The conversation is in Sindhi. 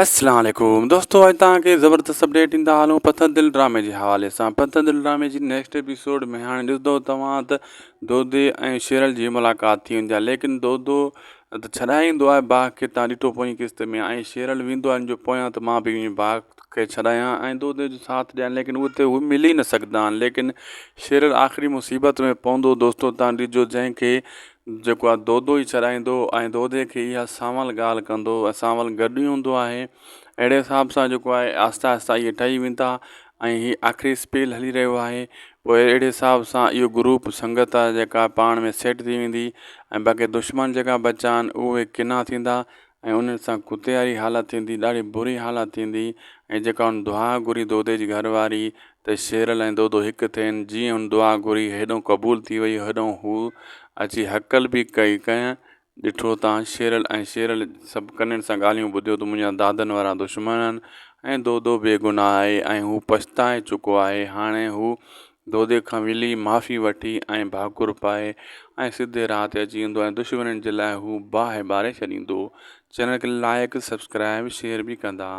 اسلام عليڪم دوستو اڄ توهان کي زبردست اپڊيٽ ڏيندا هلون پٿر دل ڊرامي جي حوالي سان پٿر دل ڊرامي جي نيڪسٽ ايپيسوڊ ۾ هاڻي ڏسندو توهان ته دودي ۽ شيرل جي ملاقات ٿي ويندي آهي ليڪن دودو ته ڇڏائي ايندو آهي باغ کي تان ڏٺو پوئين قسط ۾ ۽ شيرل ويندو آهي ان جو پويان ته مان به وڃي باغ کي ڇڏايان ۽ دودي جو ساٿ ڏيان ليڪن اتي هو ملي نه سگهندا آهن ليڪن شيرل آخري مصيبت ۾ پوندو دوستو تان ڏجو جنهن کي جيڪو آهي دودو ئي ڇڏائيندو ۽ دودي کي اها سانول ڳالهه ڪندو ۽ سانول گڏ ئي هوندو آهي اهڙي حساب سان جيڪو آهي آهستي آهستي اهي ٺهي ويندا ۽ هي آخري اسپيل هلي رهيو آهي پوء اهڙي حساب سان اهو گروپ سنگت آهي جيڪا پاڻ ۾ سيٽ ٿي ويندي ۽ باقي دشمن جيڪا بچا آهن اهي ڪنا ٿيندا ۽ انهن سان ڪتي واري حالت ٿيندي ڏاڍي بري حالت ٿيندي ۽ جيڪا هن دعا گهري دودي جي گهر واري ته شيرل ۽ دودو هڪ ٿين جيئن هن دعا گهري هيڏو قبول ٿي وئي هيڏو هو اچي هڪل به ڪئي ڪنهن ڏٺو تان شيرل ۽ شيرل سڀ ڪنن سان ڳالهيون ٻڌيو ته منهنجا دادن وارا دشمن آهن ۽ دودو بيگناهه آهي ۽ هو پڇتائي چڪو آهي هاڻي هو دودي کان ملي معافي وٺي ۽ ڀاڪر پائي ۽ سڌي راهه تي اچي ويندو ۽ دشمنن جي لاء هو باهه ٻاري ڇڏيندو. چينل کي لائيڪ سبسڪرائيب شيئر به ڪندا.